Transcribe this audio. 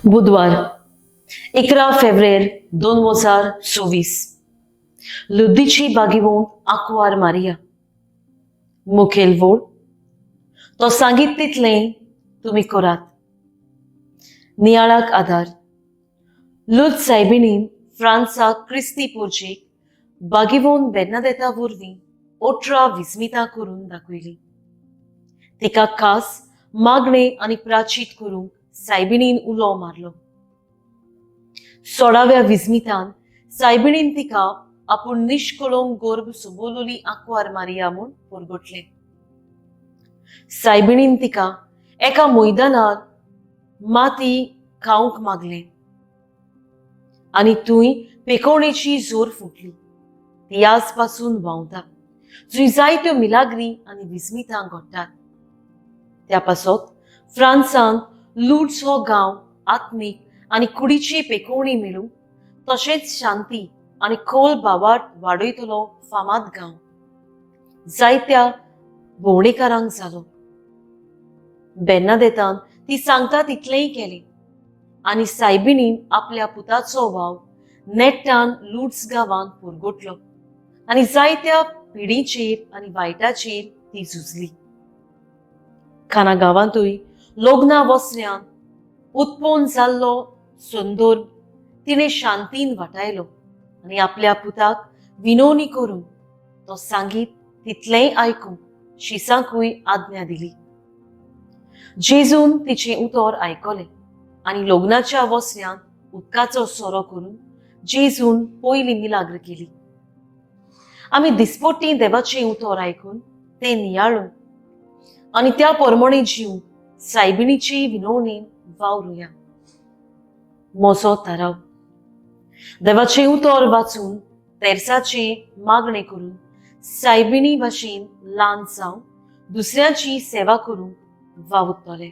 बुधवार 11 फेब्रेर 2024. लुद्दीची बागिवोन आंकवार मारिया. मुखेल वोड तो सांगीत तितलें तुमी करात. नियाळाक आदार. लुद सायबिणीन फ्रांसाक क्रिस्ती पुर्जेक बागिवोन बेर्नादेता वरवीं 18 विस्मितां करून दाखयली. तिका खास मागणें आनी प्राचीत करूंक सायबिणीन उलो मारलो. 16व्या विस्मितान सायबिणीन तिका आपूण निश्कळोंक गर्भ सोबोलोली आंकवार मारिया म्हूण परगटलें. सायबिणीन तिका एका मैदानार माती खावंक मागलें आनी थंय पेकोवणेची जोर फुटली. ती आज पासून व्हांवता, जंय जायत्यो मिलाग्री आनी विस्मितां घडटात. त्या पासत फ्रांसान लुड्स हो गांव आत्मीक आनी कुडीची पेकोवणी मेळूंक तशेंच शांती आनी खोल भावार्त वाडयतलो फामाद गांव जायत्या भोंवडेकारांक जालो. बेर्नादेतान ती सांगता तितलेंय केलें आनी सायबिणीन आपल्या पुताचो वाव नेट्टान लुड्स गांवांत पुरगोटलो आनी जायत्या पिडीचेर आनी वायटाचेर ती झुजली. खाना गांवांतूय लग्ना वसऱ्यान उत्पन्न जाल्लो संदर्भ तिणें शांतीन वाटायलो आनी आपल्या पुताक विनवणी करून तो सांगीत तितलेंय आयकूंक शिसांकूय आज्ञा दिली. जेजून तिचें उतर आयकलें आनी लग्नाच्या वसऱ्यांत उदकाचो सोरो करून जेजून पयली मिलाग्र केली. आमी दिसपट्टी देवाचें उतर आयकून तें नियाळून आनी त्या परमणे जीव सायबिणीची विनवणेन वावरुया. म्हजो थाराव. देवाचें उतर वाचून तेर्साचें मागणें करून सायबिणी भाशेन ल्हान जावन दुसऱ्यांची सेवा करूंक वावुरतले.